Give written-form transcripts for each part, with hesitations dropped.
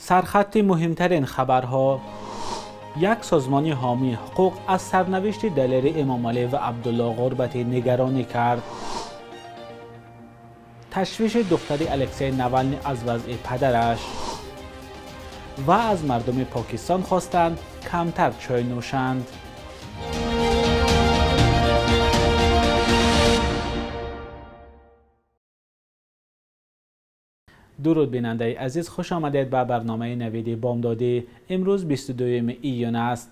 Сархати муҳимтарин хабарҳо. Як созмони ҳомии ҳуқуқ аз сарнавишти Далери Эмомалӣ ва Абдулло Ғурбатӣ нигаронӣ кард. Ташвиши духтари Алексей Навални аз вазъи падараш. Ва аз мардуми Покистон хостанд камтар чой нӯшанд. Дуруд бинандаи азиз, хуш омадед ба барномаи Навиди Бомдодӣ. Имрӯз 22 июн аст.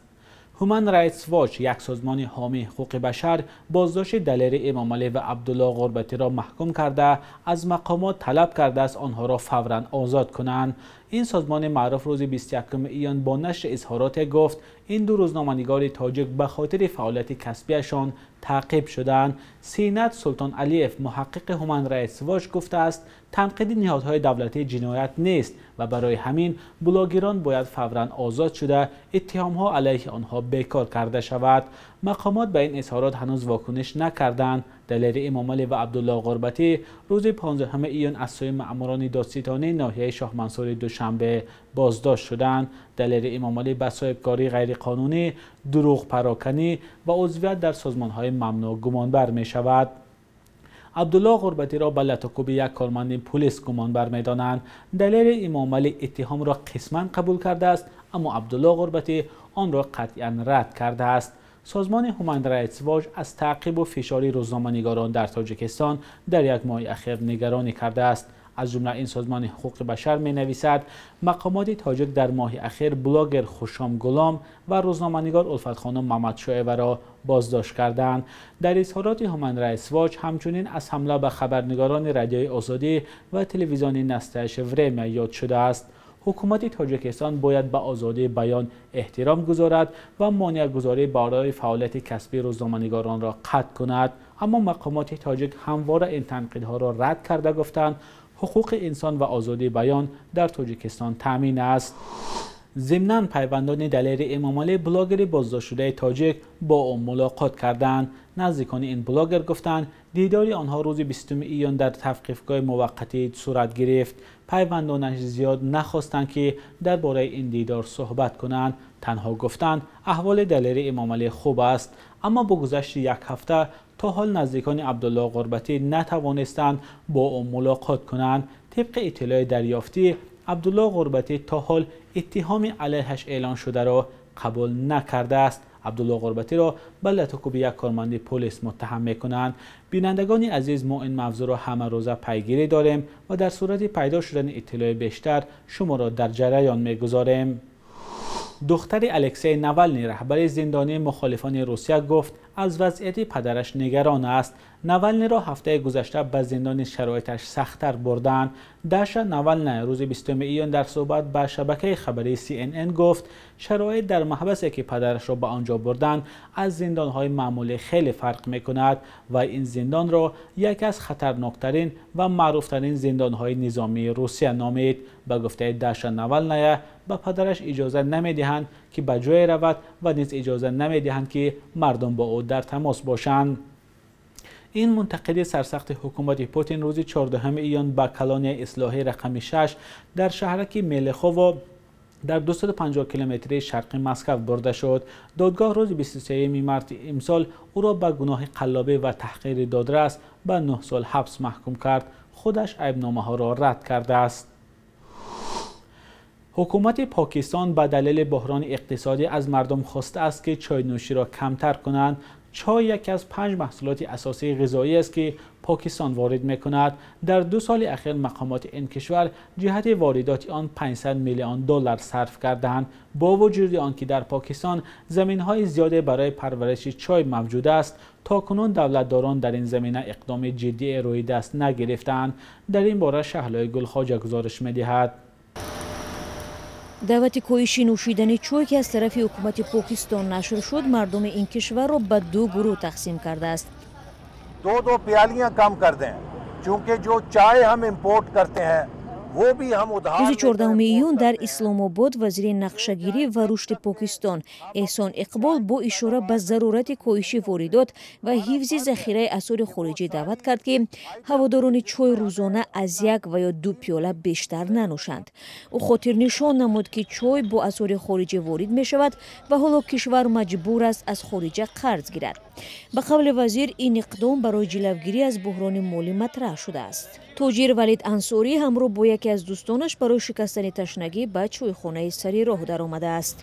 Human Rights Watch, як созмони ҳомии ҳуқуқи башар, боздошти Далери Эмомалӣ ва Абдулло Ғурбатиро маҳкум карда, аз мақомот талаб кардааст онҳоро фавран озод кунанд. Ин созмони маъруф рӯзи 21 июн бо нашри изҳороте гуфт, ин ду рӯзноманигори тоҷик ба хотири фаъолияти касбиашон таъқиб шуданд. Синат Султон Алиев, муҳаққиқи Human Rights Watch, гуфтааст, танқиди ниҳодҳои давлатӣ ҷиноят нест ва барои ҳамин блогерон бояд фавран озод шуда, иттиҳомҳо алайҳи онҳо бекор карда шавад. Мақомот ба ин изҳорот ҳанӯз вокуниш накарданд. Далери Эмомалӣ ва Абдулло Ғурбатӣ рӯзи 15 июн аз сӯи маъмурони додситонии ноҳияи Шоҳмансури Душанбе боздошт шуданд. Далери Эмомалӣ ба соҳибкории ғайриқонунӣ, дурӯғпароканӣ ва узвият дар созмонҳои мамнӯъ гумонбар мешавад. Абдулло Ғурбатиро ба латукӯби як корманди пулис гумонбар медонанд. Далери Эмомалӣ иттиҳомро қисман қабул кардааст, аммо Абдулло Ғурбатӣ онро қатъиян рад кардааст. Созмони Human Rights Watch аз таъқибу фишори рӯзноманигорон дар Тоҷикистон дар як моҳи ахир нигаронӣ кардааст. Аз ҷумла ин созмони ҳуқуқи башар менависад, мақомоти тоҷик дар моҳи ахир блогер Хушом Гулом ва рӯзноманигор Улфатхонум Мамадшоеваро боздошт карданд. Дар изҳороти Human Rights Watch ҳамчунин аз ҳамла ба хабарнигорони Радиои Озодӣ ва телевизиони Настоящее Время ёд шудааст. Ҳукумати Тоҷикистон бояд ба озодии баён эҳтиром гузорад ва монеагузорӣ барои фаъолияти касбии рӯзноманигоронро қатъ кунад. Аммо мақомоти тоҷик ҳамвора ин танқидҳоро рад карда гуфтанд, ҳуқуқи инсон ва озодии баён дар Тоҷикистон таъмин аст. Зимнан пайвандони Далери Эмомалӣ, блогери боздоштшудаи тоҷик, бо ӯ мулоқот карданд. Наздикони ин блогер гуфтанд, дидори онҳо рӯзи 20 июн дар тавқифгоҳи муваққатӣ сурат гирифт. Пайвандонаш зиёд нахостанд, ки дар бораи ин дидор суҳбат кунанд. Танҳо гуфтанд, аҳволи Далери Эмомалӣ хуб аст. Аммо бо гузашти як ҳафта то ҳол наздикони Абдулло Ғурбатӣ натавонистанд бо ӯ мулоқот кунанд. Тибқи иттилои дарёфтӣ, Абдулло Ғурбатӣ то ҳол иттиҳоми алайҳаш эълон шударо қабул накардааст. Абдулло Ғурбатиро ба латукӯби як корманди полис муттаҳам мекунанд. Бинандагони азиз, мо ин мавзӯъро ҳамарӯза пайгирӣ дорем ва дар сурати пайдо шудани иттилои бештар шуморо дар ҷараён мегузорем. Духтари Алексей Навални, раҳбари зиндонии мухолифони Русия, гуфт аз вазъияти падараш нигарон аст. Навалниро ҳафтаи гузашта ба зиндони шароиташ сахттар бурданд. Даша Навална рӯзи 20 июн дар суҳбат ба шабакаи хабарии CNN гуфт, шароит дар маҳбасе ки падарашро ба он ҷо бурданд аз зиндонҳои маъмулӣ хеле фарқ мекунад ва ин зиндонро яке аз хатарноктарин ва маъруфтарин зиндонҳои низомии Русия номид. Ба гуфтаи Даша Навалная, ба падараш иҷоза намедиҳанд ки ба ҷое равад ва низ иҷоза намедиҳанд ки мардум бо ӯ дар тамос бошанд. Ин мунтақиди сарсахти ҳукумати Путин рӯзи 14 июн ба колонияи ислоҳӣ рақами 6 дар шаҳраки Мелехово дар 250 километри шарқи Москва бурда шуд. Додгоҳ рӯзи 23 марти имсол ӯро ба гуноҳи қаллобӣ ва таҳқири додрас ба 9 сол ҳабс маҳкум кард. Худаш айбномаҳоро рад кардааст. Ҳукумати Покистон ба далели буҳрони иқтисодӣ аз мардум хостааст, ки чойнӯширо камтар кунанд. Чой яке аз 5 маҳсулоти асосии ғизоӣ аст, ки Покистон ворид мекунад. Дар 2 соли ахир мақомоти ин кишвар ҷиҳати воридоти он 500 миллион доллар сарф карданд. Бо вуҷуди он ки дар Покистон заминҳои зиёде барои парвариши чой мавҷуд аст, то кунун давлатдорон дар ин замина иқдоми ҷиддие рӯи даст нагирифтаанд. Дар ин бора Шаҳлои Гулхоҷа гузориш медиҳад. Даъвати коҳиши нӯшидани чой, ки аз тарафи ҳукумати Покистон нашр шуд, мардуми ин кишварро ба ду гурӯҳ тақсим кардааст. दो दो प्यालियां कम कर दें, क्योंकि जो चाय हम इंपोर्ट करते हैं Рӯзи 14 июн дар Исломобод вазири нақшагирӣ ва рушди Покистон Эҳсон Иқбол бо ишора ба зарурати коҳиши воридот ва ҳифзи захираи асъори хориҷӣ даъват кард, ки ҳаводорони чой рӯзона аз як ва ё ду пиёла бештар нанӯшанд. Ӯ хотирнишон намуд, ки чой бо асъори хориҷӣ ворид мешавад ва ҳоло кишвар маҷбур аст аз хориҷа қарз гирад. Ба қавли вазир, ин иқдом барои ҷилавгирӣ аз буҳрони молӣ матраҳ шудааст. Тоҷир Валид Ансорӣ ҳамроҳ бо яке аз дӯстонаш барои шикастани ташнагӣ ба чойхонаи сари роҳ даромадааст.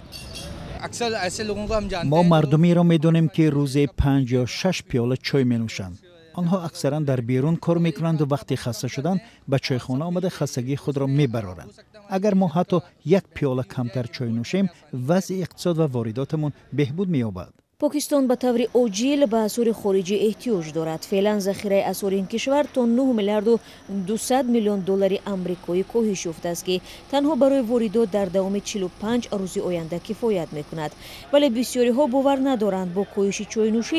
Мо мардумиро медонем, ки рӯзе 5 ё 6 пиёла чой менӯшанд. Онҳо аксаран дар берун кор мекунанду вақте хаста шуданд, ба чойхона омада хастагии худро мебароранд. Агар мо ҳатто як пиёла камтар чой нӯшем, вазъи иқтисод ва воридотамон беҳбуд меёбад. Покистон ба таври оҷил ба асъори хориҷӣ эҳтиёҷ дорад. Феълан захираи асъори ин кишвар то 9 миллиарду 200 миллион доллари амрикоӣ коҳиш ёфтааст, ки танҳо барои воридот дар давоми 45 рӯзи оянда кифоят мекунад. Вале бисёриҳо бовар надоранд, бо коҳиши чойнӯшӣ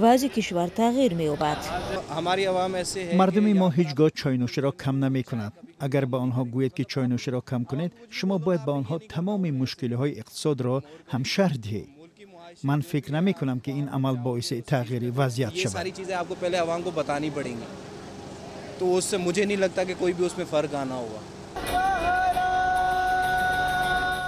вазъи кишвар тағйир меёбад. Мардуми мо ҳеҷ гоҳ чойнӯширо кам намекунад. Агар ба онҳо гӯед, ки чойнӯширо кам кунед, шумо бояд ба онҳо тамоми мушкилиҳои иқтисодро ҳам шарҳ диҳед. Ман фикр намекунам, ки ин амал боиси тағйири вазъият шавад.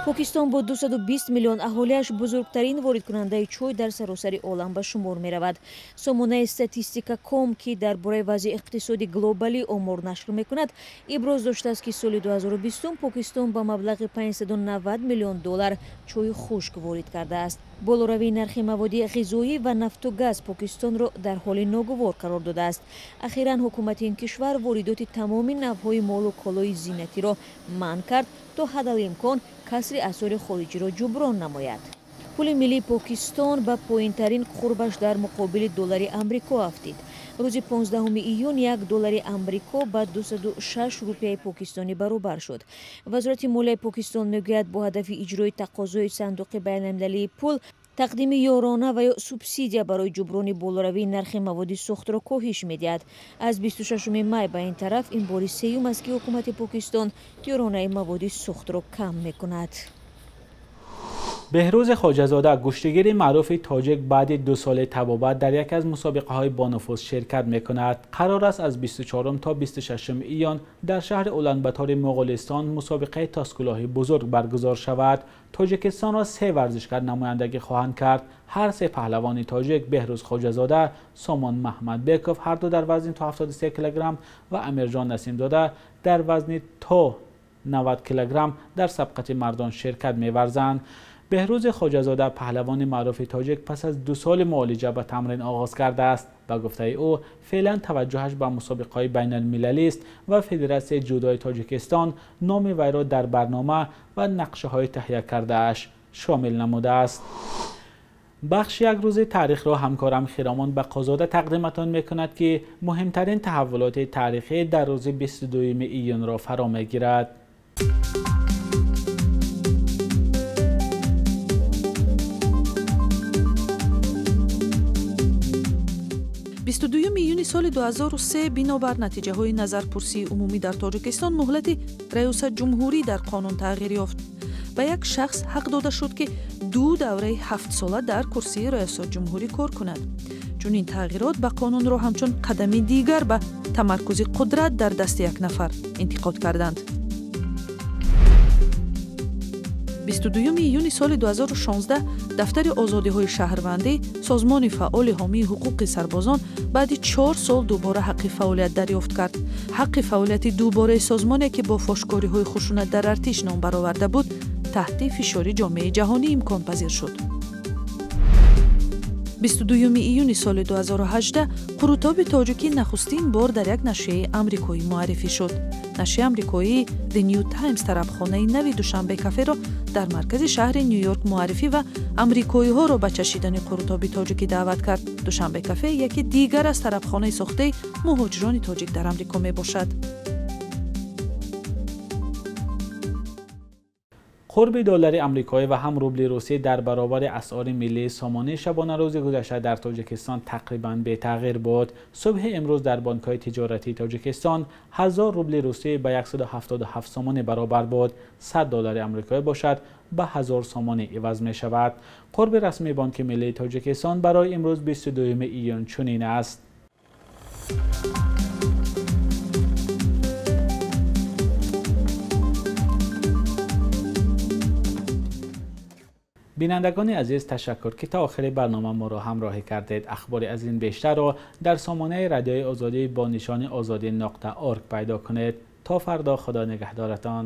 Покистон бо 220 миллион аҳолиаш бузургтарин воридкунандаи чой дар саросари олам ба шумор меравад. Сомонаи Статистика ком, ки дар бораи вазъи иқтисоди глобалӣ омор нашр мекунад, иброз доштааст, ки соли 2020 Покистон ба маблағи 590 миллион доллар чойи хушк ворид кардааст. Болоравии нархи маводи ғизоӣ ва нафту газ Покистонро дар ҳоли ногувор қарор додааст. Ахиран ҳукумати ин кишвар воридоти тамоми навъҳои молу колои зинатиро манъ кард, то ҳадалимкон касри асъори хориҷиро ҷуброн намояд. Пули миллии Покистон ба поинтарин қурбаш дар муқобили доллари Амрико афтид. Рӯзи 15 июн як доллари Амрико ба 206 рупияи покистонӣ баробар шуд. Вазорати молияи Покистон мегӯяд, бо ҳадафи иҷрои тақозои Сандуқи байналмилалии пул тақдими ёрона ва ё субсидия барои ҷуброни болоравии нархи маводи сӯхтро коҳиш медиҳад. Аз 26 май ба ин тараф ин бори сеюм аст, ки ҳукумати Покистон ёронаи маводи сӯхтро кам мекунад. Беҳрӯз Хоҷазода, гӯштигири маъруфи тоҷик, баъди 2 соли табобат дар яке аз мусобиқаҳои бонуфуз ширкат мекунад. Қарор аст аз 24 то 26 июн дар шаҳри Уланбатори Моғулистон мусобиқаи тоскулоҳи бузург баргузор шавад. Тоҷикистонро 3 варзишгар намояндагӣ хоҳанд кард. Ҳар се паҳлавони тоҷик Беҳрӯз Хоҷазода, Сомон Маҳмадбеков, ҳар ду дар вазни то 73 килограмм, ва Амирҷон Насимзода дар вазни то 90 килограмм дар сабқати мардон ширкат меварзанд. Беҳрӯз Хоҷазода, паҳлавони маъруфи тоҷик, пас аз 2 соли муолиҷа ба тамрин оғоз кардааст. Ба гуфтаи ӯ, феълан таваҷҷӯҳаш ба мусобиқаҳои байналмилалӣ аст ва Федератсияи ҷудои Тоҷикистон номи вайро дар барнома ва нақшаҳои таҳия кардааш шомил намудааст. Бахши як рӯзи таърихро ҳамкорам Хиромон Бақозода тақдиматон мекунад, ки муҳимтарин таҳаввулоти таърихӣ дар рӯзи 22 июнро фаро мегирад. 22 июни соли 2003 бинобар натиҷаҳои назарпурсии умумӣ дар Тоҷикистон муҳлати раёсатҷумҳурӣ дар қонун тағйир ёфт. Ба як шахс ҳақ дода шуд, ки 2 давраи 7-сола дар курсии раёсатҷумҳурӣ кор кунад. Чунин тағйирот ба қонунро ҳамчун қадами дигар ба тамаркузи қудрат дар дасти як нафар интиқод карданд. 22 июни соли 2016 дафтари озодиҳои шаҳрвандӣ, созмони фаъоли ҳомии ҳуқуқи сарбозон, баъди 4 сол дубора ҳаққи фаъолият дарёфт кард. Ҳаққи фаъолияти дубораи созмоне, ки бо фошкориҳои хушунат дар артиш ном бароварда буд, таҳти фишори ҷомеаи ҷаҳонӣ имконпазир шуд. 22 июни соли 2018 қурутоби тоҷикӣ нахустин бор дар як нашрияи амрикоӣ муаррифӣ шуд. Нашрияи амрикоии The New Times тарабхонаи нави Душанбе каферо дар маркази шаҳри Нью-Йорк муаррифӣ ва амрикоиҳоро ба чашидани қурутоби тоҷикӣ даъват кард. Душанбе кафе яке дигар аз тарабхонаи сохтаи муҳоҷирони тоҷик дар Амрико мебошад. Қурби доллари амрикоӣ ва ҳам рубли русӣ дар баробари асъори миллии сомонӣ шабонарӯзи гузашта дар Тоҷикистон тақрибан бетағйир буд. Субҳи имрӯз дар бонкҳои тиҷоратии Тоҷикистон 1000 рубли русӣ ба 177 сомонӣ баробар буд. 100 доллари амрикоӣ бошад ба 1000 сомонӣ иваз мешавад. Қурби расмии Бонки миллии Тоҷикистон барои имрӯз 22 июн чунин аст. Бинандагони азиз, ташаккур ки то охири барнома моро ҳамроҳӣ кардед. Ахбори аз ин бештарро дар сомонаи Радиои Озодӣ бо нишони ozodi.org пайдо кунед. То фардо, Худо нигаҳдоратон.